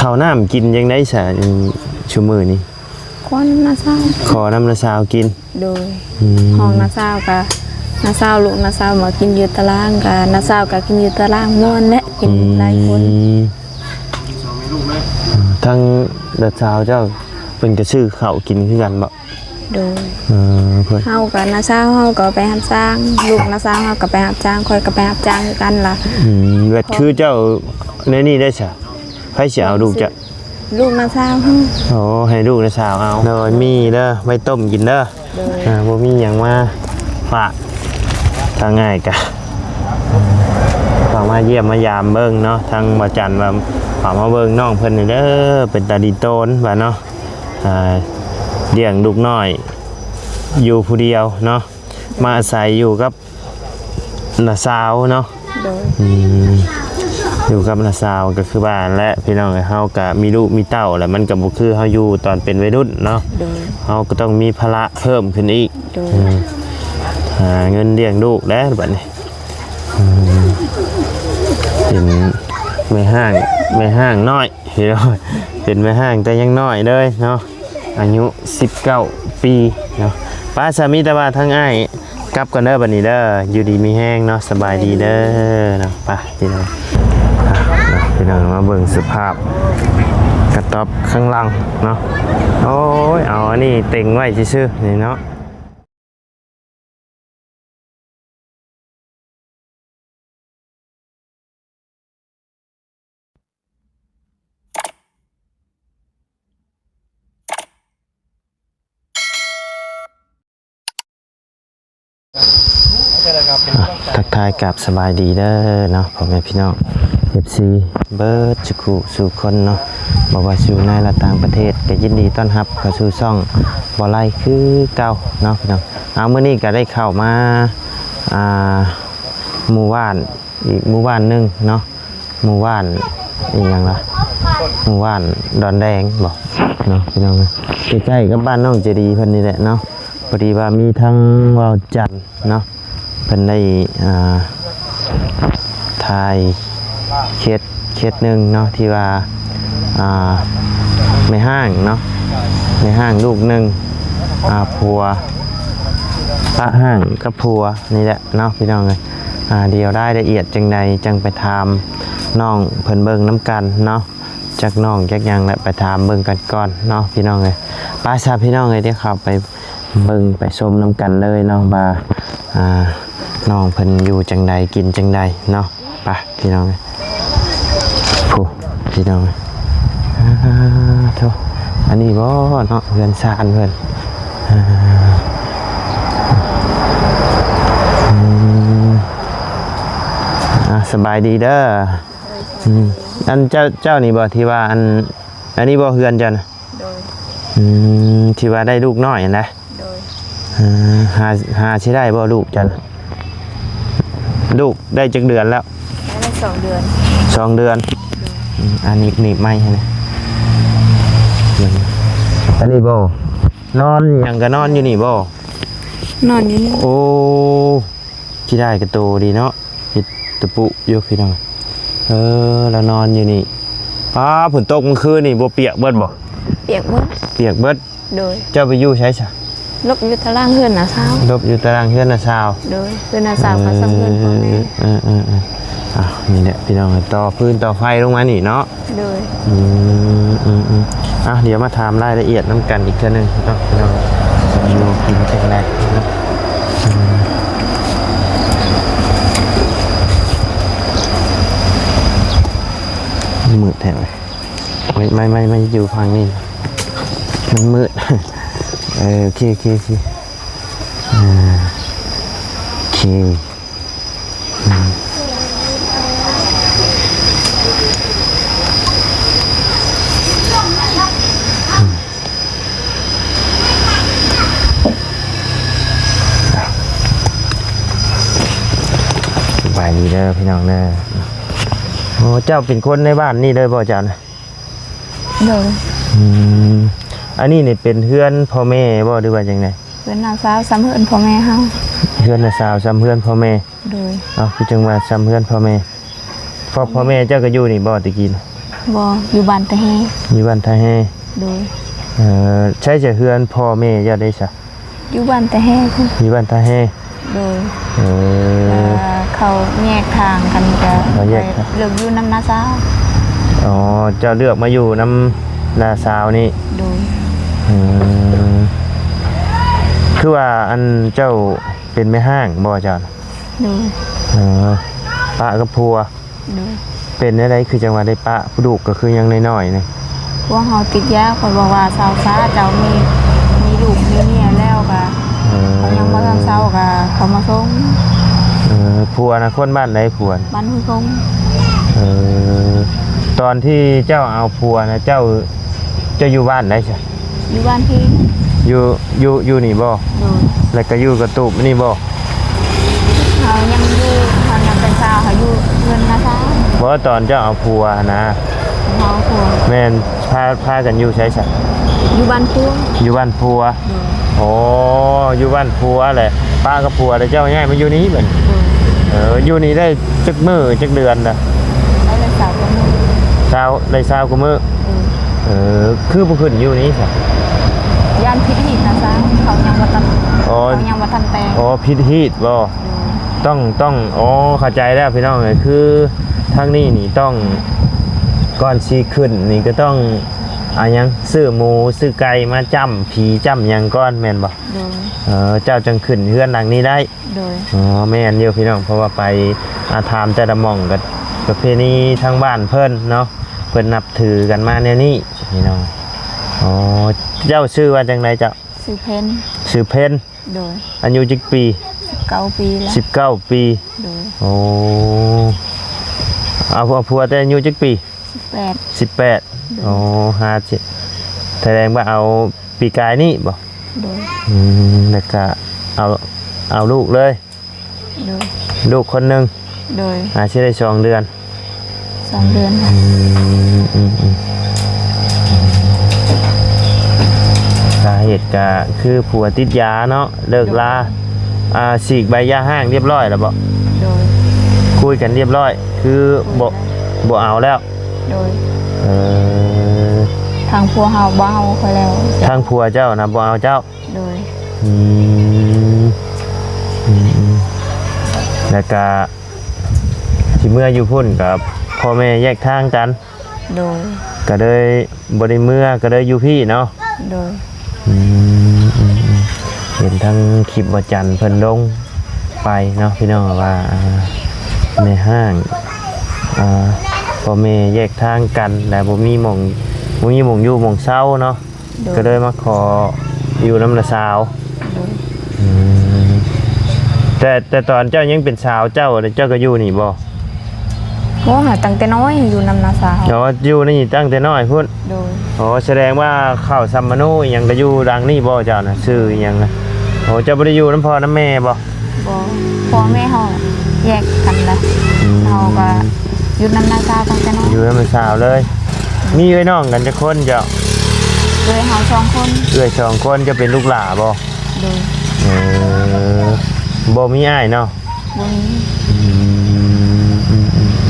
ເຂົ້ານ້ຳກິນຈັ່ງໃດຊະ ຊຸມື້ນີ້? ຂໍນຳນ້າສາວ ຂໍນຳນ້າສາວກິນ. ໂດຍ. ອືມ ຫ້ອງນ້າສາວກະ ນ້າສາວ ລູກນ້າສາວມາກິນຢູ່ຕາລາງ ກະນ້າສາວກະກິນຢູ່ຕາລາງ ມ່ວນແຫຼະ ກິນ ອືມ ຫຼາຍຄົນ. ທາງນ້າສາວເຈົ້າເພິ່ນກະຊື້ເຂົ້າກິນຄືກັນບໍ່? ໂດຍ. ເອີ ເພິ່ນ ເຮົາກະ ນ້າສາວເຮົາກະໄປຮັບຈ້າງ ລູກນ້າສາວເຮົາກະໄປຮັບຈ້າງ ຂ້ອຍກະໄປຮັບຈ້າງຄືກັນລະ. ອືມ ແບບຄືເຈົ້າໃນນີ້ໄດ້ຊະ ໃຜຊິເອົາລູກເຈົ້າ? ລູກນ້າສາວເຮົາ. ໂອ້ ໃຫ້ລູກນ້າສາວເອົາ. ໂດຍ ມີເດີ ໄວ້ຕົ້ມກິນເດີ. ໂດຍ. ອ່າ ບໍ່ມີຫຍັງມາຝາກ ທາງອ້າຍກະຝາກມາຢ້ຽມມາຢາມເບິ່ງເນາະ ທາງບ່າວຈັນວ່າຝາກມາເບິ່ງນ້ອງເພິ່ນນີ້ເດີ ເປັນຕາດີໂຕນວ່າເນາະ. ອ່າ ລ້ຽງລູກນ້ອຍຢູ່ຜູ້ດຽວເນາະ ມາອາໄສຢູ່ກັບນ້າສາວເນາະ. ໂດຍ. ອືມ ຢູ່ກັບນ້າສາວກະຄືວ່າຫັ້ນແຫຼະພີ່ນ້ອງເອີຍ ເຮົາກະມີລູກມີເຕົ້າແລ້ວ ມັນກະບໍ່ຄືເຮົາຢູ່ຕອນເປັນໄວລຸ້ນເນາະ. ໂດຍ. ເຮົາກະຕ້ອງມີພາລະເພີ່ມຂຶ້ນອີກ. ໂດຍ. ອືມ ຫາເງິນລ້ຽງລູກແຫຼະບັດນີ້. ອືມ ເປັນແມ່ຮ້າງ ແມ່ຮ້າງນ້ອຍ ເປັນແມ່ຮ້າງແຕ່ຍັງນ້ອຍເລີຍເນາະ ອາຍຸສິບເກົ້າປີເນາະ. ໄປ ສາມີ ແຕ່ວ່າທາງອ້າຍກັບກ່ອນເດີບັດນີ້ເດີ ຢູ່ດີມີແຮງເນາະ ສະບາຍດີເດີເນາະ. ໄປພີ່ນ້ອງ ອ່ະ ພີ່ນ້ອງມາເບິ່ງສະພາບກະຕ໊ອບຂ້າງຫຼັງເນາະ. ໂອ້ຍ ເອົາອັນນີ້ເຕັງໄວ້ຊື່ໆນີ້ເນາະ. ອ່ະ ທັກທາຍກາບສະບາຍດີເດີເນາະ ພໍ່ແມ່ພີ່ນ້ອງ ເອັຟຊີ ເບິດສູ່ຄູ່ສູ່ຄົນເນາະ ບໍ່ວ່າຢູ່ໃນ ແລະ ຕ່າງປະເທດ ກະຍິນດີຕ້ອນຮັບເຂົ້າສູ່ຊ່ອງບໍ່ໄລຄືເກົ່າເນາະພີ່ນ້ອງ. ເອົາ ມື້ນີ້ກະໄດ້ເຂົ້າມາ ອ່າ ໝູ່ບ້ານ ອີກໝູ່ບ້ານໜຶ່ງເນາະ ໝູ່ບ້ານອີຫຍັງລະ ໝູ່ບ້ານດອນແດງບໍເນາະ ພີ່ນ້ອງເອີຍ ໃກ້ໆກັບບ້ານນ້ອງເຈດີເພິ່ນນີ້ແຫຼະເນາະ. ພໍດີວ່າມີທັງບ່າວຈັນເນາະ ເພິ່ນໄດ້ ອ່າ ຖ່າຍເຂດ ເຂດໜຶ່ງເນາະ ທີ່ວ່າ ອ່າ ແມ່ຮ້າງເນາະ ແມ່ຮ້າງລູກໜຶ່ງ ອ່າ ຜົວ ປະຮ້າງກັບຜົວນີ້ແຫຼະເນາະ ພີ່ນ້ອງເອີຍ. ອ່າ ດຽວລາຍລະອຽດຈັ່ງໃດ ຈັ່ງໄປຖາມນ້ອງເພິ່ນເບິ່ງນຳກັນເນາະ ຈັກນ້ອງຈັກຫຍັງແຫຼະ ໄປຖາມເບິ່ງກັນກ່ອນເນາະ ພີ່ນ້ອງເອີຍ. ໄປຊະ ພີ່ນ້ອງເອີຍ ດຽວເຂົ້າໄປເບິ່ງໄປຊົມນຳກັນເລີຍເນາະ ວ່າ ອ່າ ນ້ອງເພິ່ນຢູ່ຈັ່ງໃດ ກິນຈັ່ງໃດເນາະ. ໄປພີ່ນ້ອງເອີຍ ຜູ້ ພີ່ນ້ອງເອີຍ ອ່າ ໂທ້ ອັນນີ້ບໍເນາະ ເຮືອນຊານເພິ່ນ ອ່າ ອືມ ອ່າ ສະບາຍດີເດີ. ອືມ ອັນເຈົ້າ ເຈົ້ານີ້ບໍ ທີ່ວ່າ ອັນ ອັນນີ້ບໍເຮືອນເຈົ້ານະ? ໂດຍ. ອືມ ທີ່ວ່າໄດ້ລູກນ້ອຍຫັ້ນນະ? ໂດຍ. ເອີ ຫາ ຫາຊິໄດ້ບໍ່ລູກເຈົ້ານະ? ລູກໄດ້ຈັກເດືອນແລ້ວ? ໄດ້ສອງເດືອນ. ສອງເດືອນ. ໂດຍ. ອືມ ອັນນີ້ໜີບໄມ້ໃຫ້ແດ່. ອັນນີ້ບໍ່? ນອນຫຍັງກໍນອນຢູ່ນີ້ບໍ່? ນອນຢູ່ນີ້. ໂອ້ ຂີ້ດ້າຍກະໂຕດີເນາະ. ເຮັດຕະປຸຢູ່ພີ່ນ້ອງ. ເອີ ລາວນອນຢູ່ນີ້. ປ້າ ຝົນຕົກມື້ຄືນນີ້ບໍ່ປຽກເບິດບໍ່? ປຽກເບິດ. ປຽກເບິດ. ໂດຍ. ເຈົ້າໄປຢູ່ໃສຊະ? ຫຼົບຢູ່ຕາລາງເຮືອນນ້າສາວ. ຫຼົບຢູ່ຕາລາງເຮືອນນ້າສາວ. ໂດຍ. ເຮືອນນ້າສາວເຂົາຊ່ຳເຮືອນພໍ່ແມ່. ເອີ ເອີ ເອີ ເອີ. ອ້າວ ນີ້ແຫຼະພີ່ນ້ອງ ຕໍ່ຟືນຕໍ່ໄຟລົງມານີ້ເນາະ. ໂດຍ. ອືມ ອືມ ອືມ. ອ່ະ ດຽວມາຖາມລາຍລະອຽດນຳກັນອີກເທື່ອໜຶ່ງເນາະ ພີ່ນ້ອງ ຢູ່ກິນຈັ່ງໃດເນາະ. ອືມ ມືດແທ້ເວີຍ. ໄມ້ ໄມ້ ໄມ້ ໄມ້ຢູ່ຝັ່ງນີ້ ມັນມືດ. ເອີ ໂອເຄ ໂອເຄ ໂອເຄ. ອ່າ ໂອເຄ. ສະບາຍດີເດີພີ່ນ້ອງເດີ. ໂອ້ ເຈົ້າເປັນຄົນໃນບ້ານນີ້ເລີຍບໍ່ເຈົ້ານະ? ໂດຍ. ອືມ ອັນນີ້ນີ້ເປັນເຮືອນພໍ່ແມ່ບໍ່ ຫຼືວ່າຈັ່ງໃດ? ເຮືອນນ້າສາວຊ່ຳເຮືອນພໍ່ແມ່ເຮົາ. ເຮືອນນ້າສາວຊ່ຳເຮືອນພໍ່ແມ່. ໂດຍ. ເອົ້າ ຄືຈັ່ງວ່າຊ່ຳເຮືອນພໍ່ແມ່? ພໍ່ ພໍ່ແມ່ເຈົ້າກໍຢູ່ນີ້ບໍ່ແຕ່ກີ້ນະ? ບໍ່ ຢູ່ບ້ານຕາແຮ. ຢູ່ບ້ານຕາແຮ. ໂດຍ. ເອີ ໃສຈະເຮືອນພໍ່ແມ່ເຈົ້າໄດ້ຊະ? ຢູ່ບ້ານຕາແຮພຸ້ນ. ຢູ່ບ້ານຕາແຮ. ໂດຍ. ເອີ ເອີ ເຂົາແຍກທາງກັນ ກໍເລືອກຢູ່ນຳນ້າສາວ. ອໍ ເຈົ້າເລືອກມາຢູ່ນຳນ້າສາວນີ້. ໂດຍ. ອືມ ຄືວ່າອັນເຈົ້າເປັນແມ່ຮ້າງບໍ່ເຈົ້າ? ໂດຍ. ເອີ ປະກັບຜົວ. ໂດຍ. ເປັນແນວໃດຄືຈັ່ງວ່າໄດ້ປະ? ລູກກໍຄືຍັງນ້ອຍໆນີ້. ພວກເຮົາຕິດຢາ ເພິ່ນບອກວ່າເຊົາຊາ ເຈົ້າມີ ມີລູກມີເມຍແລ້ວກໍ ເອີ ເຂົາຍັງບໍ່ທັນເຊົາກໍເຂົາມາສົ່ງ. ເອີ ຜົວນະຄົນບ້ານໃດຜົວ? ບ້ານຫ້ວຍຄົງ. ເອີ ຕອນທີ່ເຈົ້າເອົາຜົວນະ ເຈົ້າ ເຈົ້າຢູ່ບ້ານໃດຊະ? ຢູ່ບ້ານພີ້. ຢູ່ ຢູ່ ຢູ່ນີ້ບໍ່? ໂດຍ. ແລ້ວກໍຢູ່ກະຕູບນີ້ບໍ່? ເຮົາຍັງຢູ່ ເຮົາຍັງເປັນສາວ ເຮົາຢູ່ເຮືອນນ້າສາວ. ບໍ່ ຕອນເຈົ້າເອົາຜົວຫັ້ນນະ. ເຮົາເອົາຜົວ. ແມ່ນ ພາ ພາກັນຢູ່ໃສຊະ? ຢູ່ບ້ານຜົວ. ຢູ່ບ້ານຜົວ. ໂດຍ. ໂອ້ ຢູ່ບ້ານຜົວແຫຼະ ປະກັບຜົວແລ້ວເຈົ້າຍ້າຍມາຢູ່ນີ້ບັດນີ້. ໂດຍ. ເອີ ຢູ່ນີ້ໄດ້ຈັກມື້ຈັກເດືອນລະ? ໄດ້ຊາວກວ່າມື້. ຊາວ ໄດ້ຊາວກວ່າມື້. ໂດຍ. ເອີ ຄືບໍ່ຂຶ້ນຢູ່ນີ້ຊະ? ຢ້ານຜິດຮີດນະຊາວ ເຂົາຍັງບໍ່ທັນ ອໍ ເຂົາຍັງບໍ່ທັນແຕ່ງ. ອໍ ຜິດຮີດບໍ່? ໂດຍ. ຕ້ອງ ຕ້ອງ ອໍ ເຂົ້າໃຈແລ້ວພີ່ນ້ອງເອີຍ ຄືທາງນີ້ນີ້ຕ້ອງ ກ່ອນຊິຂຶ້ນນີ້ກໍຕ້ອງ ອາຫຍັງ ຊື້ໝູຊື້ໄກ່ມາຈ້ຳຜີຈ້ຳຫຍັງກ່ອນແມ່ນບໍ່? ໂດຍ. ເອີ ເຈົ້າຈັ່ງຂຶ້ນເຮືອນຫຼັງນີ້ໄດ້. ໂດຍ. ອໍ ແມ່ນຢູ່ພີ່ນ້ອງ ເພາະວ່າໄປ ອາ ຖາມແຕ່ລະໝ່ອງກໍປະເພນີທາງບ້ານເພິ່ນເນາະ ເພິ່ນນັບຖືກັນມາແນວນີ້ພີ່ນ້ອງ. ອໍ ເຈົ້າຊື່ວ່າຈັ່ງໃດເຈົ້າ? ຊື່ເພັນ. ຊື່ເພັນ. ໂດຍ. ອາຍຸຈັກປີ? ສິບເກົ້າປີແລ້ວ. ສິບເກົ້າປີ. ໂດຍ. ໂອ້ ເອົາ ເອົາຜົວແຕ່ອາຍຸຈັກປີ? ສິບແປດ. ສິບແປດ. ໂດຍ. ໂອ້ ຫາ ສະແດງວ່າເອົາປີກາຍນີ້ບໍ່? ໂດຍ. ອືມ ແລ້ວກະເອົາ ເອົາລູກເລີຍ? ໂດຍ. ລູກຄົນໜຶ່ງ? ໂດຍ. ອາ ຊິໄດ້ສອງເດືອນ. ສອງເດືອນ. ອືມ ອືມ ອືມ ສາເຫດກະຄືຜົວຕິດຢາເນາະ ເລີກລາ. ໂດຍ. ອາ ສີກໃບຢ່າຮ້າງຮຽບຮ້ອຍແລ້ວບໍ່? ໂດຍ. ຄຸຍກັນຮຽບຮ້ອຍ ຄືບໍ່ ບໍ່ເອົາແລ້ວ? ໂດຍ. ເອີ ທາງຜົວເຮົາບໍ່ເອົາຂ້ອຍແລ້ວ. ທາງຜົວເຈົ້ານະບໍ່ເອົາເຈົ້າ? ໂດຍ. ອືມ ອືມ ອືມ ແລ້ວກະຊິເມືອຢູ່ພຸ້ນ ກະພໍ່ແມ່ແຍກທາງກັນ. ໂດຍ. ກະເລີຍບໍ່ໄດ້ເມືອ ກະເລີຍຢູ່ພີ້ເນາະ. ໂດຍ. ອືມ ອືມ ອືມ ເຫັນທາງຄລິບວະຈັນເພິ່ນລົງໄປເນາະ ພີ່ນ້ອງ ວ່າ ອາ ແມ່ຮ້າງ ອາ ພໍ່ແມ່ແຍກທາງກັນ ແລະ ບໍ່ມີໝ່ອງ ບໍ່ມີໝ່ອງຢູ່ໝ່ອງເຊົາເນາະ. ໂດຍ. ກໍເລີຍມາຂໍຢູ່ນຳນ້າສາວ. ໂດຍ. ອືມ ແຕ່ ແຕ່ຕອນເຈົ້າຍັງເປັນສາວ ເຈົ້າ ເຈົ້າກໍຢູ່ນີ້ບໍ່? ໂອ້ ຕັ້ງແຕ່ນ້ອຍຢູ່ນຳນ້າສາວ. ອໍ ຢູ່ນີ້ຕັ້ງແຕ່ນ້ອຍພຸ້ນ. ໂດຍ. ອໍ ສະແດງວ່າເຂົ້າສຳມະໂນອີ່ຫຍັງກໍຢູ່ຫຼັງນີ້ບໍ່ເຈົ້ານະ? ຊື່ອີ່ຫຍັງນະ? ອໍ ເຈົ້າບໍ່ໄດ້ຢູ່ນຳພໍ່ນຳແມ່ບໍ່? ບໍ່ ພໍ່ແມ່ເຮົາແຍກກັນລະ. ອືມ ເຮົາກໍຢູ່ນຳນ້າສາວຕັ້ງແຕ່ນ້ອຍ. ຢູ່ນຳນ້າສາວເລີຍ. ມີເອື້ອຍນ້ອງກັນຈັກຄົນເຈົ້າ? ເອື້ອຍເຮົາສອງຄົນ. ເອື້ອຍສອງຄົນ. ເຈົ້າເປັນລູກຫຼ້າບໍ່? ໂດຍ. ເອີ ບໍ່ມີອ້າຍເນາະ? ບໍ່ມີ. ອືມ ອືມ ອືມ ອືມ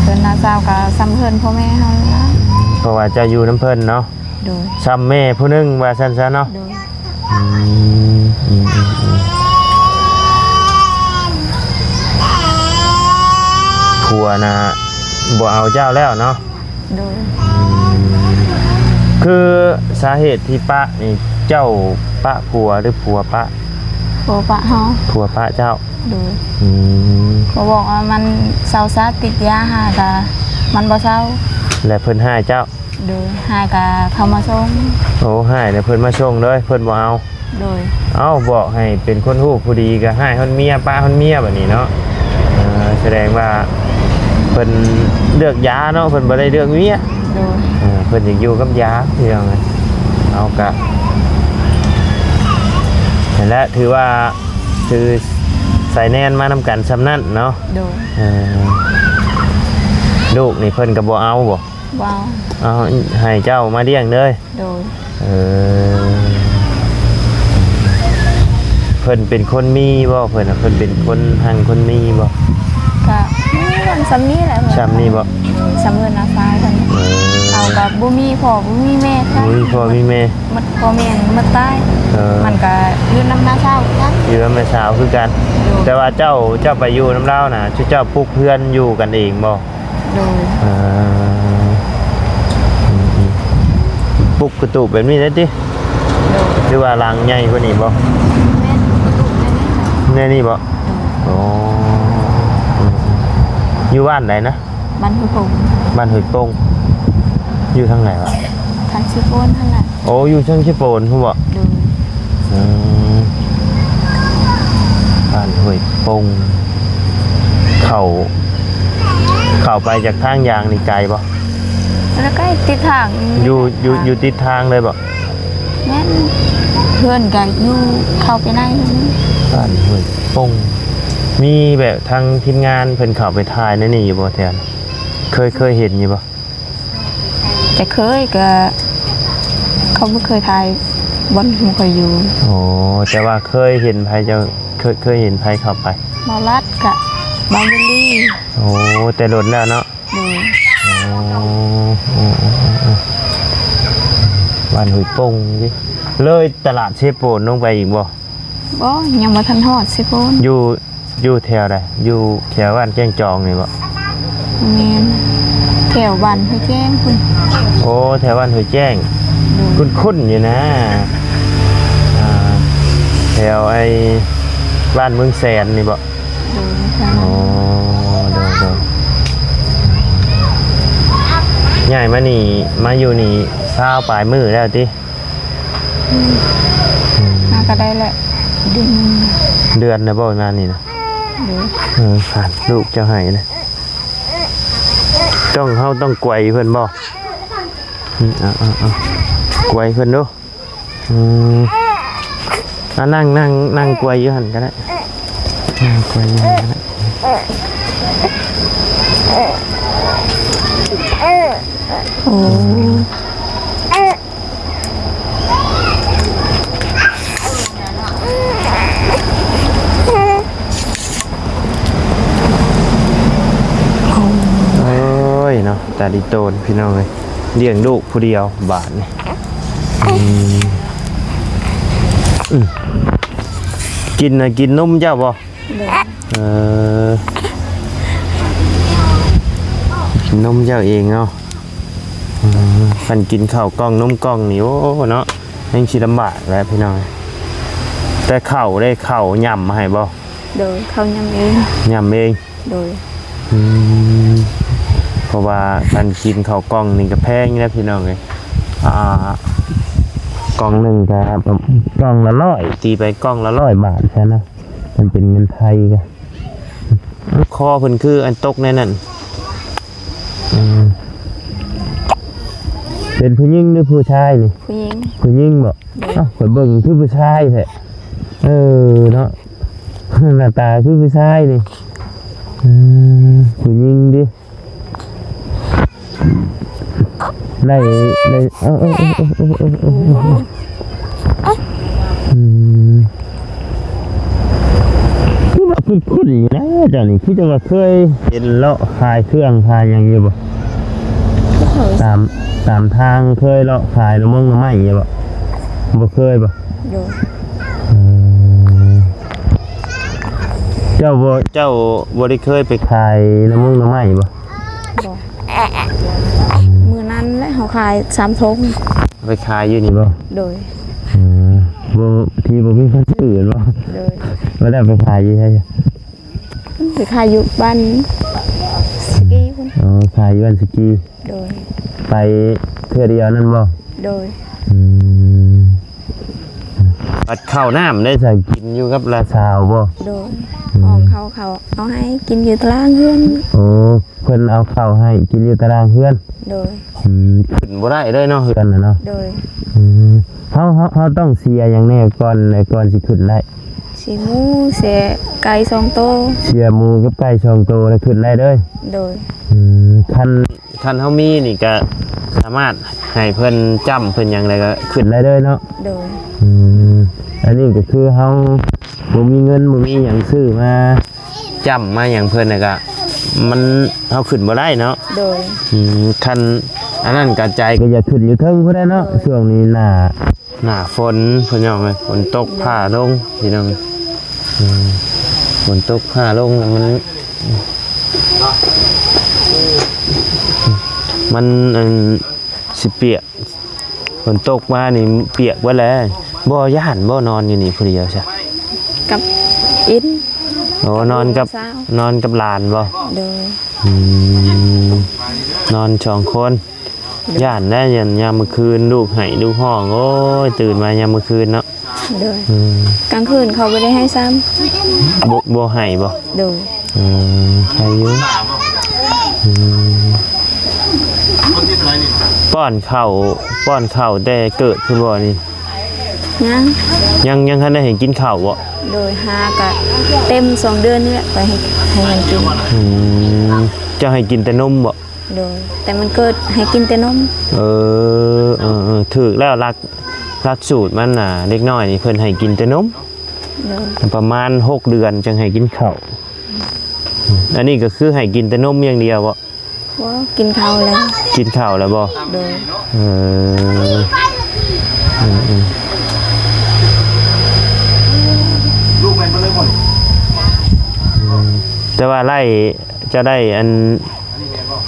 ເຮືອນນ້າສາວກໍສ່ຳເຮືອນພໍ່ແມ່ເຮົາລະ. ເພາະວ່າເຈົ້າຢູ່ນຳເພິ່ນເນາະ? ໂດຍ. ສ່ຳແມ່ຜູ້ໜຶ່ງວ່າຊັ້ນຊະເນາະ? ໂດຍ. ອືມ ອືມ ອືມ ອືມ ຜົວນະບໍ່ເອົາເຈົ້າແລ້ວເນາະ? ໂດຍ. ອືມ ຄືສາເຫດທີ່ປະນີ້ ເຈົ້າປະຜົວ ຫຼື ຜົວປະ? ຜົວປະເຮົາ. ຜົວປະເຈົ້າ. ໂດຍ. ອືມ ເຂົາບອກວ່າມັນເຊົາຊາ ຕິດຢາ ຫາກະມັນບໍ່ເຊົາ. ແລະ ເພິ່ນຮ້າຍເຈົ້າ? ໂດຍ. ຫາກະເຂົາມາສົ່ງ. ໂອ້ ຮ້າຍແລ້ວເພິ່ນມາສົ່ງເລີຍ ເພິ່ນບໍ່ເອົາ. ໂດຍ. ເອົ້າ ບອກໃຫ້ເປັນຄົນຮູ້ຜູ້ດີ ກໍຮ້າຍຮອດເມຍ ປະຮອດເມຍ ບາດນີ້ເນາະ. ເອີ ສະແດງວ່າເພິ່ນເລືອກຢາເນາະ ເພິ່ນບໍ່ໄດ້ເລືອກເມຍ. ໂດຍ. ເອີ ເພິ່ນຢາກຢູ່ກັບຢາ ພີ່ນ້ອງເອີຍ. ເອົາ ກະ ນັ້ນແຫຼະ ຖືວ່າຄືສາຍແນນມານຳກັນສ່ຳນັ້ນເນາະ. ໂດຍ. ເອີ ລູກນີ້ເພິ່ນກໍບໍ່ເອົາບໍ່? ບໍ່ເອົາ. ເອົາ ໃຫ້ເຈົ້າມາລ້ຽງເລີຍ? ໂດຍ. ເອີ ເພິ່ນເປັນຄົນມີບໍ່? ເພິ່ນນະ ເພິ່ນເປັນຄົນຮັ່ງຄົນມີບໍ່? ກະມີບາງ ຊ່ຳນີ້ແຫຼະ. ຊ່ຳນີ້ບໍ່? ໂດຍ ຊ່ຳເຮືອນນ້າສາວເພິ່ນ. ເອີ ເຮົາກໍບໍ່ມີພໍ່ບໍ່ມີແມ່ ບໍ່ມີພໍ່ມີແມ່ ໝົດພໍ່ແມ່ໝົດຕາຍ. ເອີ ມັນກໍຢູ່ນຳນ້າສາວຄືກັນ ຢູ່ນຳແມ່ສາວຄືກັນ. ໂດຍ ແຕ່ວ່າເຈົ້າ ເຈົ້າໄປຢູ່ນຳລາວນະ ເຈົ້າປຸກເຮືອນຢູ່ກັນເອງບໍ່? ໂດຍ ເອີ ອືມໆ ປຸກກະຕູບແບບນີ້ໄດ້ຕິ? ໂດຍ ຫຼືວ່າຫຼັງໃຫຍ່ກວ່ານີ້ບໍ່? ແມ່ນ ປຸກກະຕູບແນວນີ້ແຫຼະ. ແນວນີ້ບໍ່? ໂດຍ ໂອ້ ອືມໆ ຢູ່ບ້ານໃດນະ? ບ້ານຫ້ວຍປົງ. ບ້ານຫ້ວຍປົງ ຢູ່ທາງໃດວະ? ທາງເຊໂປນຫັ້ນແຫຼະ. ໂອ້ ຢູ່ເທິງເຊໂປນພຸ້ນບໍ? ໂດຍ ອືມ ບ້ານຫ້ວຍປົງ ເຂົ້າ ເຂົ້າໄປຈາກທາງຢາງນີ້ໄກບໍ່? ແລ້ວໃກ້ຕິດທາງ ຢູ່ ຢູ່ ຢູ່ຕິດທາງເລີຍບໍ່? ແມ່ນ ເຮືອນກໍຢູ່ເຂົ້າໄປໃນ. ບ້ານຫ້ວຍປົງ ມີແບບທາງທີມງານເພິ່ນເຂົ້າໄປຖ່າຍໃນນີ້ຢູ່ບໍ່ແຖວ? ເຄີຍ ເຄີຍເຫັນຢູ່ບໍ່? ແຕ່ເຄີຍ ກໍເຂົາບໍ່ເຄີຍຖ່າຍບ່ອນທີ່ຂ້ອຍຢູ່. ໂອ້ ແຕ່ວ່າເຄີຍເຫັນໃຜ ເຈົ້າເຄີຍ ເຄີຍເຫັນໃຜເຂົ້າໄປ? ບ່າວລັດ ກັບບ່າວວິລລີ. ໂອ້ ແຕ່ດົນແລ້ວເນາະ. ໂດຍ ໂອ້ ໂອ້ ໂອ້ ໂອ້ ບ້ານຫ້ວຍປົງຕິ ເລີຍຕະຫຼາດເຊໂປນລົງໄປອີກບໍ່? ບໍ່ ຍັງບໍ່ທັນຮອດເຊໂປນ. ຢູ່ ຢູ່ແຖວໃດ? ຢູ່ແຖວບ້ານແກ້ງຈອງນີ້ບໍ່? ແມ່ນ ແຖວບ້ານຫ້ວຍແຈ້ງພຸ້ນ. ໂອ້ ແຖວບ້ານຫ້ວຍແຈ້ງ. ໂດຍ ຄຸ້ນໆຢູ່ນະ ອ່າ ແຖວໄອ້ບ້ານເມືອງແສນນີ້ບໍ່? ໂດຍ ໂອ້ ໂດຍໆ ຍ້າຍມານີ້ ມາຢູ່ນີ້ຊາວປາຍມື້ແລ້ວຕິ? ອືມ ອືມ ມາກໍໄດ້ແຫຼະ ເດືອນໜຶ່ງ. ເດືອນແລ້ວບໍ່ມານີ້ນະ? ໂດຍ ເອີ ຫາ ລູກເຈົ້າໃຫ້ນະ ຕ້ອງ ເຮົາຕ້ອງກວຍເພິ່ນບໍ່? ອືມ ເອົາ ເອົາ ເອົາ ກວຍເພິ່ນດູ. ອືມ ອ່າ ນັ່ງ ນັ່ງ ນັ່ງກວຍຢູ່ຫັ້ນກໍໄດ້ ນັ່ງກວຍຢູ່ຫັ້ນກໍໄດ້. ໂອ້ ໂອ້ຍເນາະ ຕາດີໂຕນ ພີ່ນ້ອງເອີຍ ລ້ຽງລູກຜູ້ດຽວບາດນີ້. ອືມ ອືມ ກິນນະ ກິນນົມເຈົ້າບໍ່? ໂດຍ ເອີ ກິນນົມເຈົ້າເອງເນາະ. ອືມ ຄັນກິນເຂົ້າກ່ອງນົມກ່ອງນີ້ ໂອ້ ເນາະ ຍັງຊິລຳບາກແຫຼະພີ່ນ້ອງ. ແຕ່ເຂົ້າເດ້ ເຂົ້າຫຍ້ຳໃຫ້ບໍ່? ໂດຍ ເຂົ້າຫຍ້ຳເອງ ຫຍ້ຳເອງ. ໂດຍ ອືມ ເພາະວ່າການກິນເຂົ້າກ່ອງນີ້ກໍແພງນະພີ່ນ້ອງເອີຍ. ອ່າ ກ່ອງໜຶ່ງກໍ ກ່ອງລະຮ້ອຍ ຕີໄປກ່ອງລະຮ້ອຍບາດຊະນະ ມັນເປັນເງິນໄທກໍ ຄໍເພິ່ນຄືອັນຕົກໃນນັ້ນ. ອືມ ເປັນຜູ້ຍິງຫຼືຜູ້ຊາຍນີ້? ຜູ້ຍິງ ຜູ້ຍິງບໍ? ໂດຍ ເອົ້າ ຂ້ອຍເບິ່ງຄືຜູ້ຊາຍແທ້. ເອີເນາະ ໜ້າຕາຄືຜູ້ຊາຍນີ້. ອືມ ຜູ້ຍິງຕິ ໄດ້ ໄດ້ ເອີ ເອີ ອືມ ຄືວ່າຄຸ້ນໆຢູ່ນະເຈົ້ານີ້ ຄືຈະວ່າເຄີຍເຫັນເລາະຂາຍເຄື່ອງຂາຍຫຍັງຢູ່ບໍ່? ບໍ່ເຄີຍ ຕາມ ຕາມທາງເຄີຍເລາະຂາຍໜໍ່ມົງໜໍ່ໄມ້ຢູ່ບໍ່? ບໍ່ເຄີຍບໍ່? ໂດຍ ເອີ ເຈົ້າບໍ່ ເຈົ້າບໍ່ໄດ້ເຄີຍໄປຂາຍໜໍ່ມົງໜໍ່ໄມ້ບໍ່? ບໍ່ ມື້ນັ້ນແຫຼະເຮົາຂາຍສາມຖົງ ໄປຂາຍຢູ່ນີ້ບໍ່? ໂດຍ ອືມ ບໍ່ ທີ່ບໍ່ມີຄົນຊື້ແມ່ນບໍ່? ໂດຍ ບໍ່ໄດ້ໄປຂາຍຢູ່ໃສ? ໄປຂາຍຢູ່ບ້ານສະກີພຸ້ນ. ອໍ ຂາຍຢູ່ບ້ານສະກີ. ໂດຍ ໄປເທື່ອດຽວນັ້ນບໍ່? ໂດຍ ອືມ ບັດເຂົ້ານ້ຳໄດ້ໃສ່ກິນຢູ່ກັບຫຼານສາວບໍ່? ໂດຍ ອືມ ຂອງເຂົາ ເຂົາເອົາໃຫ້ກິນຢູ່ຕາລາງເຮືອນ. ໂອ້ ເພິ່ນເອົາເຂົ້າໃຫ້ກິນຢູ່ຕາລາງເຮືອນ. ໂດຍ ອືມ ຂຶ້ນບໍ່ໄດ້ເລີຍເນາະ ເຮືອນນະເນາະ. ໂດຍ ອືມ ເຮົາ ເຮົາ ເຮົາຕ້ອງເສຍຫຍັງແດ່ກ່ອນ ກ່ອນຊິຂຶ້ນໄດ້? ເສຍໝູ ເສຍໄກ່ສອງໂຕ. ເສຍໝູກັບໄກ່ສອງໂຕແລ້ວຂຶ້ນໄດ້ເລີຍ? ໂດຍ ອືມ ຄັນ ຄັນເຮົາມີນີ້ກະສາມາດໃຫ້ເພິ່ນຈ້ຳເພິ່ນຫຍັງໄດ້ ກະຂຶ້ນໄດ້ເລີຍເນາະ. ໂດຍ ອືມ ອັນນີ້ກະຄືເຮົາບໍ່ມີເງິນບໍ່ມີຫຍັງຊື້ມາຈ້ຳມາຫຍັງເພິ່ນ ແລ້ວກະ ມັນ ເຮົາຂຶ້ນບໍ່ໄດ້ເນາະ. ໂດຍ. ອືມ ຄັນອັນນັ້ນກະໃຈກໍຢາກຂຶ້ນຢູ່ເທິງພຸ້ນແຫຼະເນາະ. ໂດຍ. ຊ່ວງນີ້ໜ້າ ໜ້າຝົນພີ່ນ້ອງເອີຍ ຝົນຕົກ ໂດຍ ຟ້າລົງພີ່ນ້ອງເອີຍ. ອືມ ຝົນຕົກຟ້າລົງແລ້ວມັນ ມັນ ອັນ ຊິປຽກ ຝົນຕົກມານີ້ປຽກເບິດແລ້ວ. ບໍ່ຢ້ານບໍ່ ນອນຢູ່ນີ້ຜູ້ດຽວຊະ? ກັບອິນ. ໂອ້ ນອນກັບ ນອນກັບຫຼານບໍ່? ໂດຍ. ອືມ ນອນສອງຄົນ. ໂດຍ. ຢ້ານໄດ໋ ຢ້ານຍາມມື້ຄືນ ລູກໄຫ້ລູກຮ້ອງ ໂອ້ຍ ຕື່ນມາຍາມມື້ຄືນເນາະ. ໂດຍ. ອືມ ກາງຄືນເຂົາບໍ່ໄດ້ໄຫ້ຊ້ຳ. ບໍ່ ບໍ່ໄຫ້ບໍ່? ໂດຍ. ອືມ ໄຄຢູ່. ອືມ ປ້ອນເຂົ້າ ປ້ອນເຂົ້າແຕ່ເກີດພຸ້ນບໍ່ນີ້? ຍັງ ຍັງ ຍັງທັນໄດ້ໃຫ້ກິນເຂົ້າບໍ່? ໂດຍ. ຫາກະເຕັມສອງເດືອນນີ້ແຫຼະ ໄປໃຫ້ ໃຫ້ມັນກິນ. ອືມ ເຈົ້າໃຫ້ກິນແຕ່ນົມບໍ່? ໂດຍ. ແຕ່ມັນເກີດໃຫ້ກິນແຕ່ນົມ. ເອີ ເອີ ເອີ ຖືກແລ້ວ ຫຼັກ ຫຼັກສູດມັນນະ ເດັກນ້ອຍນີ້ເພິ່ນໃຫ້ກິນແຕ່ນົມ. ໂດຍ. ປະມານຫົກເດືອນຈຶ່ງໃຫ້ກິນເຂົ້າ. ອັນນີ້ກໍຄືໃຫ້ກິນແຕ່ນົມຢ່າງດຽວບໍ່? ບໍ່ ກິນເຂົ້າແລ້ວ. ກິນເຂົ້າແລ້ວບໍ່? ໂດຍ. ເອີ ອືມ ອືມ ອືມ ແຕ່ວ່າໄລ່ ເຈົ້າໄດ້ອັນ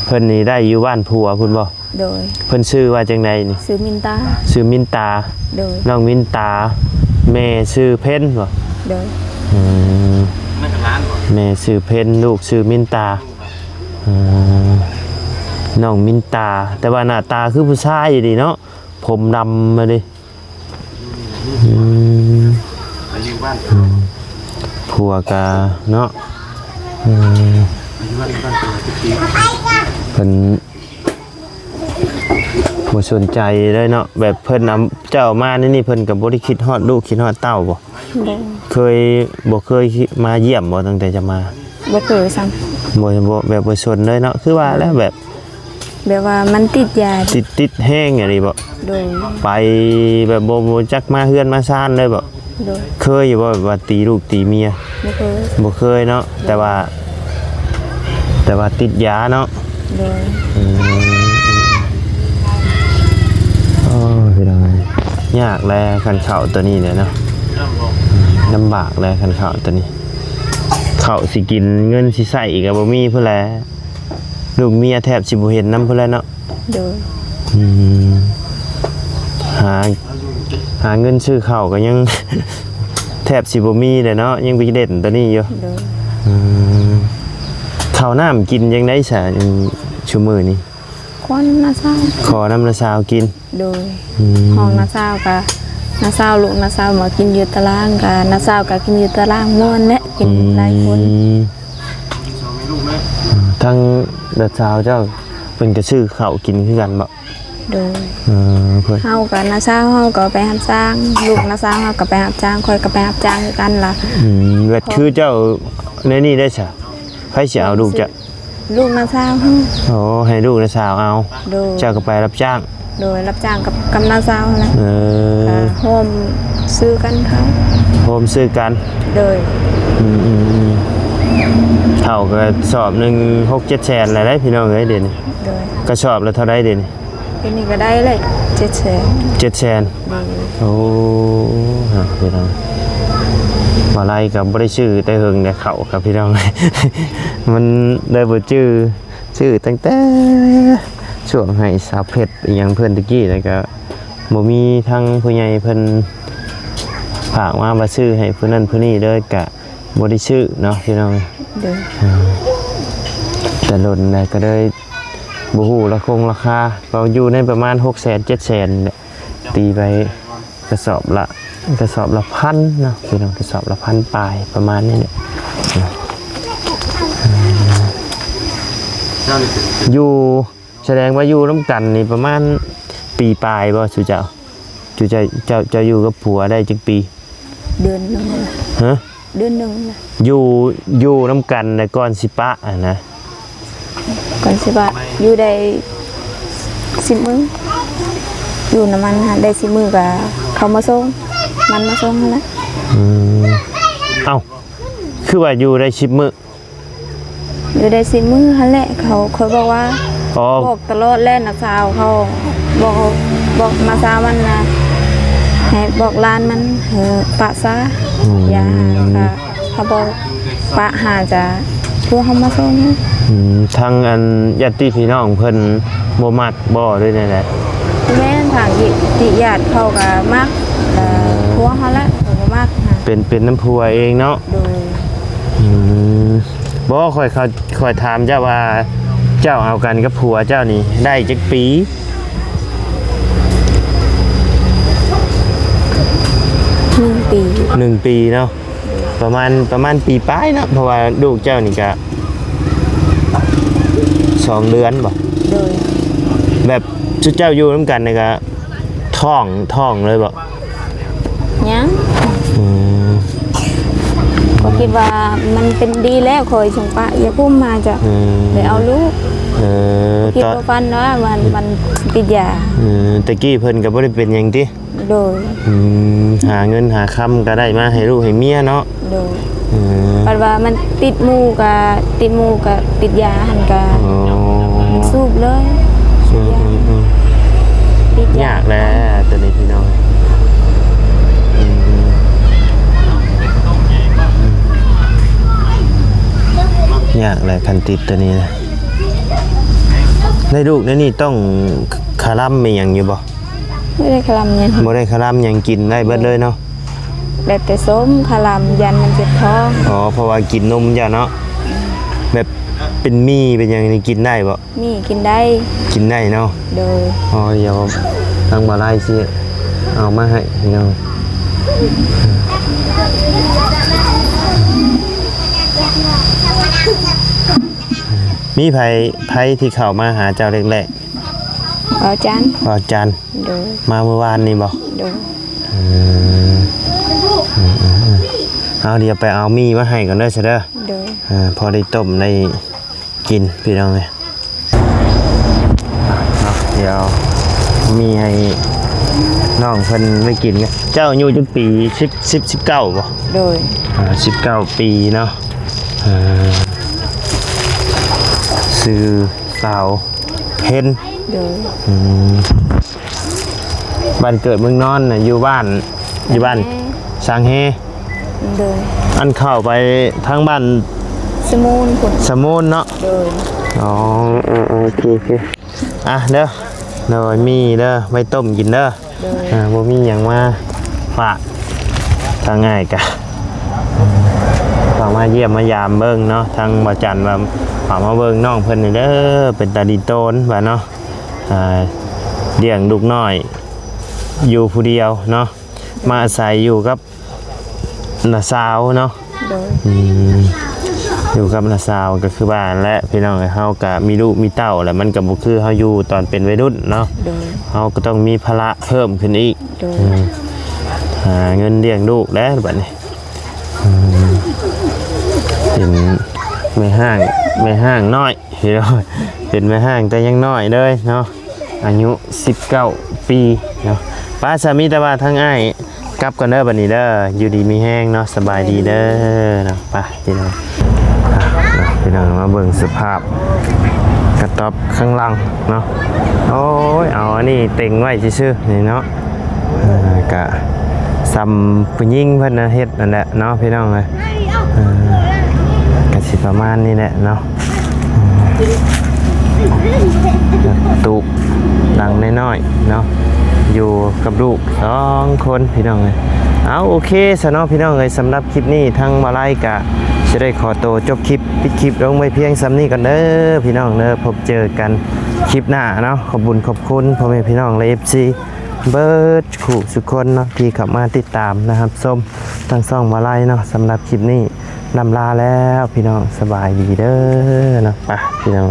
ເພິ່ນນີ້ໄດ້ຢູ່ບ້ານຜົວພຸ້ນບໍ່? ໂດຍ. ເພິ່ນຊື່ວ່າຈັ່ງໃດນີ້? ຊື່ມິນຕາ. ຊື່ມິນຕາ. ໂດຍ. ນ້ອງມິນຕາ ແມ່ຊື່ເພັນບໍ່? ໂດຍ. ອືມ ແມ່ຊື່ເພັນ ລູກຊື່ມິນຕາ. ເອີ ນ້ອງມິນຕາ ແຕ່ວ່າໜ້າຕາຄືຜູ້ຊາຍອີ່ຫຼີເນາະ ຜົມດຳມາເດ. ອືມ ອືມ ຜົວກະເນາະ ເອີ ເພິ່ນບໍ່ສົນໃຈເລີຍເນາະ ແບບເພິ່ນເອົາ ເຈົ້າເອົາມາໃນນີ້ ເພິ່ນກໍບໍ່ໄດ້ຄິດຮອດລູກຄິດຮອດເຕົ້າບໍ່? ບໍ່. ເຄີຍ ບໍ່ເຄີຍມາຢ້ຽມບໍ່ ຕັ້ງແຕ່ຈະມາ? ບໍ່ເຄີຍຊ້ຳ. ບໍ່ ບໍ່ ແບບບໍ່ສົນເລີຍເນາະ ຄືວ່າແຫຼະ ແບບ ແບບວ່າມັນຕິດຢາ ຕິດ ຕິດແຮງອັນນີ້ບໍ່? ໂດຍ. ໄປແບບບໍ່ ບໍ່ຈັກມາເຮືອນມາຊານເລີຍບໍ່? ໂດຍ. ເຄີຍຢູ່ບໍ່ ແບບວ່າຕີລູກຕີເມຍ? ບໍ່ເຄີຍ. ບໍ່ເຄີຍເນາະ ແຕ່ວ່າ ແຕ່ວ່າຕິດຢາເນາະ. ໂດຍ. ອືມ ໂອ້ຍ ພີ່ນ້ອງເອີຍ ຍາກແຫຼະ ຄັນເຂົ້າຕົວນີ້ແຫຼະເນາະ ລຳບາກແຫຼະ ຄັນເຂົ້າຕົວນີ້ ເຂົ້າຊິກິນ ເງິນຊິໃຊ້ກໍບໍ່ມີພຸ້ນແຫຼະ ລູກເມຍແທບຊິບໍ່ເຫັນນຳພຸ້ນແຫຼະເນາະ. ໂດຍ. ອືມ ຫາ ຫາເງິນຊື້ເຂົ້າກໍຍັງ ແທບຊິບໍ່ມີແຫຼະເນາະ ຍັງໄປເຫຼັ້ນຕົວນີ້ຢູ່. ໂດຍ. ອືມ ເຂົ້ານ້ຳກິນຈັ່ງໃດຊະ ຊຸມື້ນີ້? ຂໍນຳນ້າສາວ ຂໍນຳນ້າສາວກິນ. ໂດຍ. ອືມ ຫ້ອງນ້າສາວກະ ນ້າສາວ ລູກນ້າສາວມາກິນຢູ່ຕາລ່າງ ກະນ້າສາວກະກິນຢູ່ຕາລ່າງ ມ່ວນແຫຼະ ກິນ ອືມ ຫຼາຍຄົນ. ທາງນ້າສາວເຈົ້າເພິ່ນກະຊື້ເຂົ້າກິນຄືກັນບໍ່? ໂດຍ. ເອີ ເພິ່ນ ເຮົາກະ ນ້າສາວເຮົາກໍໄປຮັບຈ້າງ ລູກນ້າສາວເຮົາກໍໄປຮັບຈ້າງ ຂ້ອຍກໍໄປຮັບຈ້າງຄືກັນລະ. ອືມ ແບບຄືເຈົ້າໃນນີ້ໄດ້ຊະ ໃຜຊິເອົາລູກເຈົ້າ? ລູກນ້າສາວເຮົາ. ໂອ້ ໃຫ້ລູກນ້າສາວເອົາ. ໂດຍ. ເຈົ້າກໍໄປຮັບຈ້າງ. ໂດຍ ຮັບຈ້າງກັບ ກັບນ້າສາວຫັ້ນແຫຼະ. ເອີ ກໍຮ່ວມຊື້ກັນເຂົາ ຮ່ວມຊື້ກັນ. ໂດຍ. ອືມໆໆ ເຂົ້າກະສອບໜຶ່ງຫົກເຈັດແສນແລ້ວເດ້ພີ່ນ້ອງເອີຍ ດຽວນີ້. ໂດຍ. ກະສອບລະເທົ່າໃດດຽວນີ້? ດຽວນີ້ກໍໄດ້ແຫຼະ ເຈັດແສນ. ເຈັດແສນ. ໂດຍ. ໂອ້ ພີ່ນ້ອງ ມາໄລກໍບໍ່ໄດ້ຊື້ແຕ່ເຫິງແຕ່ເຂົ້າກັບພີ່ນ້ອງ ມັນໄດ້ບໍ່ຈື່ ຊື້ຕັ້ງແຕ່ຊ່ວງໃຫ້ສາວເພັດອີ່ຫຍັງເພິ່ນຕະກີ້ ແລ້ວກໍບໍ່ມີ ທາງຜູ້ໃຫຍ່ເພິ່ນຝາກມາວ່າຊື້ໃຫ້ຜູ້ນັ້ນຜູ້ນີ້ເລີຍ ກະບໍ່ໄດ້ຊື້ເນາະພີ່ນ້ອງ. ໂດຍ. ອືມ ແຕ່ດົນແລ້ວກໍເລີຍ ບໍ່ຮູ້ລາຄົງລາຄາ ກໍຢູ່ໃນປະມານຫົກແສນ ເຈັດແສນແຫຼະ ຕີໄປກະສອບລະ ກະສອບລະພັນເນາະພີ່ນ້ອງ ກະສອບລະພັນປາຍ ປະມານນີ້ແຫຼະ. ຢູ່ ສະແດງວ່າຢູ່ນຳກັນນີ້ປະມານປີປາຍບໍ່ ສູ່ເຈົ້າ? ສູ່ເຈົ້າ ເຈົ້າ ເຈົ້າຢູ່ກັບຜົວໄດ້ຈັກປີ? ເດືອນໜຶ່ງ. ຮະ? ເດືອນໜຶ່ງນະ. ຢູ່ ຢູ່ນຳກັນແຕ່ກ່ອນຊິປະຫັ້ນນະ? ກ່ອນຊິປະ ຢູ່ໄດ້ສິບມື້ ຢູ່ນຳມັນຫັ້ນໄດ້ສິບມື້ ກະເຂົາມາສົ່ງ ມັນມາສົ່ງຫັ້ນແຫຼະ. ອືມ ເອົ້າ ຄືວ່າຢູ່ໄດ້ສິບມື້? ໄ ຢູ່ໄດ້ສີ່ມື້ຫັ້ນແຫຼະ. ເຂົາ ຂ້ອຍບອກວ່າ ອໍ ບອກຕະຫຼອດແຫຼະ ນ້າສາວເຂົາ ບອກ ບອກນ້າສາວມັນນະ ໃຫ້ບອກຫຼານມັນ ເອີ ປະຊະ ອືມ ຢ່າຫາ ເຂົາບອກປະຫາຈະ ພວກເຮົາມາສົ່ງ. ອືມ ທາງອັນຍາດຕິພີ່ນ້ອງເພິ່ນບໍ່ມັກບໍ່ ຫຼືແນວໃດ? ແມ່ນ ທາງຍາດຕິຍາດເຂົາກໍມັກ ເອີ ພວກເຮົາແຫຼະ ເຂົາບໍ່ມັກນະ ເປັນ ເປັນນຳຜົວເອງເນາະ. ໂດຍ. ອືມ ບໍ່ ຂ້ອຍ ຂ້ອຍຖາມເຈົ້າວ່າ ເຈົ້າເອົາກັນກັບຜົວເຈົ້ານີ້ໄດ້ຈັກປີ? ໜຶ່ງປີ. ໜຶ່ງປີເນາະ ປະມານ ປະມານປີປາຍເນາະ ເພາະວ່າລູກເຈົ້ານີ້ກະສອງເດືອນບໍ? ໂດຍ. ແບບຊຸມເຈົ້າຢູ່ນຳກັນນີ້ກະທ້ອງ ທ້ອງເລີຍບໍ? ຍັງ. ອືມ ຂ້ອຍຄິດວ່າມັນເປັນດີແລ້ວ ຂ້ອຍຈຶ່ງປະ ຢ່າກຸ້ມມາຈະ ອືມ ໄດ້ເອົາລູກ. ເອີ ຄິດ ຕອນ ບໍ່ຝັນວ່າມັນ ມັນຕິດຢາ. ອືມ ແຕ່ກີ້ເພິ່ນກໍບໍ່ໄດ້ເປັນຫຍັງຕິ? ໂດຍ. ອືມ ຫາເງິນຫາຄຳກໍໄດ້ມາໃຫ້ລູກໃຫ້ເມຍເນາະ. ໂດຍ. ເອີ ບັດວ່າມັນຕິດໝູ່ກະ ຕິດໝູ່ກະຕິດຢາຫັ້ນກະ ອໍ ມັນສູບເລີຍ. ອືມ ຕິດຢາ ຍາກແຫຼະໂຕນີ້ພີ່ນ້ອງ. ອືມ ຍາກແຫຼະຄັນຕິດໂຕນີ້ນະ. ໄດ້ລູກແນວນີ້ຕ້ອງຄະລຳອີ່ຫຍັງຢູ່ບໍ່? ບໍ່ໄດ້ຄະລຳຫຍັງ. ບໍ່ໄດ້ຄະລຳຫຍັງ ກິນໄດ້ເບິດເລີຍເນາະ. ແລ້ວແຕ່ສົ້ມຄະລຳ ຢ້ານມັນເຈັບທ້ອງ. ອໍ ເພາະວ່າກິນນົມເຈົ້າເນາະ. ແບບເປັນໝີ່ເປັນຫຍັງນີ້ກິນໄດ້ບໍ່? ໝີ່ກິນໄດ້. ກິນໄດ້ເນາະ. ໂດຍ. ອໍ ດຽວທາງບ່າວໄລຊິເອົາມາໃຫ້ພີ່ນ້ອງ. ມີໃຜ ໃຜທີ່ເຂົ້າມາຫາເຈົ້າແລກໆ? ບ່າວຈັນ. ບ່າວຈັນ. ໂດຍ. ມາມື້ວານນີ້ບໍ່? ໂດຍ. ເອີ ເອົາ ດຽວໄປເອົາໝີ່ມາໃຫ້ກ່ອນເດີ ຊະເດີ. ໂດຍ. ເອີ ພໍໄດ້ຕົ້ມໄດ້ກິນພີ່ນ້ອງເອີຍ. ເນາະ ດຽວມີໃຫ້ນ້ອງເພິ່ນໄດ້ກິນ. ເຈົ້າອາຍຸຈັກປີ? ສິບ ສິບ ສິບເກົ້າບໍ່? ໂດຍ. ອາ ສິບເກົ້າປີເນາະ. ເອີ ຊື່ສາວເພັນ. ໂດຍ. ອືມ ບ້ານເກີດເມືອງນອນນະ ຢູ່ບ້ານ ຢູ່ບ້ານສາງແຮ. ໂດຍ. ອັນເຂົ້າໄປທາງບ້ານສະມູນພຸ້ນ. ສະມູນເນາະ. ໂດຍ. ອໍ ເອີ ເອີ ໂອເຄ ໂອເຄ. ອ່ະ ເດີ ໂດຍ ມີເດີ ໄວ້ຕົ້ມກິນເດີ. ໂດຍ. ອ່າ ບໍ່ມີຫຍັງມາຝາກ ທາງອ້າຍກະຝາກມາຢ້ຽມມາຢາມເບິ່ງເນາະ. ທາງບ່າວຈັນວ່າຝາກມາເບິ່ງນ້ອງເພິ່ນນີ້ເດີ ເປັນຕາດີໂຕນວ່າເນາະ. ອ່າ ລ້ຽງລູກນ້ອຍຢູ່ຜູ້ດຽວເນາະ ມາອາໄສຢູ່ກັບນ້າສາວເນາະ. ໂດຍ. ອືມ ຢູ່ກັບນ້າສາວກໍຄືວ່ານັ້ນແຫຼະພີ່ນ້ອງເອີຍ ເຮົາກໍມີລູກມີເຕົ້າແລ້ວ ມັນກໍບໍ່ຄືເຮົາຢູ່ຕອນເປັນໄວລຸ້ນເນາະ. ໂດຍ. ເຮົາກໍຕ້ອງມີພາລະເພີ່ມຂຶ້ນອີກ. ໂດຍ. ອືມ ຫາເງິນລ້ຽງລູກແຫຼະບັດນີ້. ອືມ ເປັນແມ່ຮ້າງ ແມ່ຮ້າງນ້ອຍ ເປັນແມ່ຮ້າງແຕ່ຍັງນ້ອຍເລີຍເນາະ ອາຍຸສິບເກົ້າປີເນາະ. ໄປ ສາມີ ແຕ່ວ່າທາງອ້າຍກັບກ່ອນເດີບັດນີ້ເດີ ຢູ່ດີມີແຮງເນາະ ສະບາຍດີເດີເນາະ. ໄປພີ່ນ້ອງ ອ່ະ ພີ່ນ້ອງມາເບິ່ງສະພາບກະຕ໊ອບຂ້າງຫຼັງເນາະ. ໂອ້ຍ ເອົາອັນນີ້ເຕັງໄວ້ຊື່ໆນີ້ເນາະ. ເອີ ກະສ່ຳຜູ້ຍິງເພິ່ນນະເຮັດນັ້ນແຫຼະເນາະ ພີ່ນ້ອງເອີຍ. ເອີ ກະຊິປະມານນີ້ແຫຼະເນາະ. ເອີ ຕູບຫຼັງນ້ອຍໆເນາະ ຢູ່ກັບລູກສອງຄົນ ພີ່ນ້ອງເອີຍ. ເອົາ ໂອເຄຊະເນາະ ພີ່ນ້ອງເອີຍ ສຳລັບຄລິບນີ້ທາງບ່າວໄລກະຊິໄດ້ຂໍໂຕຈົບຄລິບ ປິດຄລິບລົງໄວ້ພຽງສ່ຳນີ້ກ່ອນເດີ ພີ່ນ້ອງເດີ. ພົບເຈີກັນຄລິບໜ້າເນາະ. ຂອບບຸນຂອບຄຸນພໍ່ແມ່ພີ່ນ້ອງ ແລະ ເອັຟຊີ ເບິດ ທຸກຜູ້ທຸກຄົນເນາະ ທີ່ເຂົ້າມາຕິດຕາມ ແລະ ຮັບຊົມທາງຊ່ອງບ່າວໄລເນາະ. ສຳລັບຄລິບນີ້ລ່ຳລາແລ້ວພີ່ນ້ອງ ສະບາຍດີເດີເນາະ. ໄປພີ່ນ້ອງ.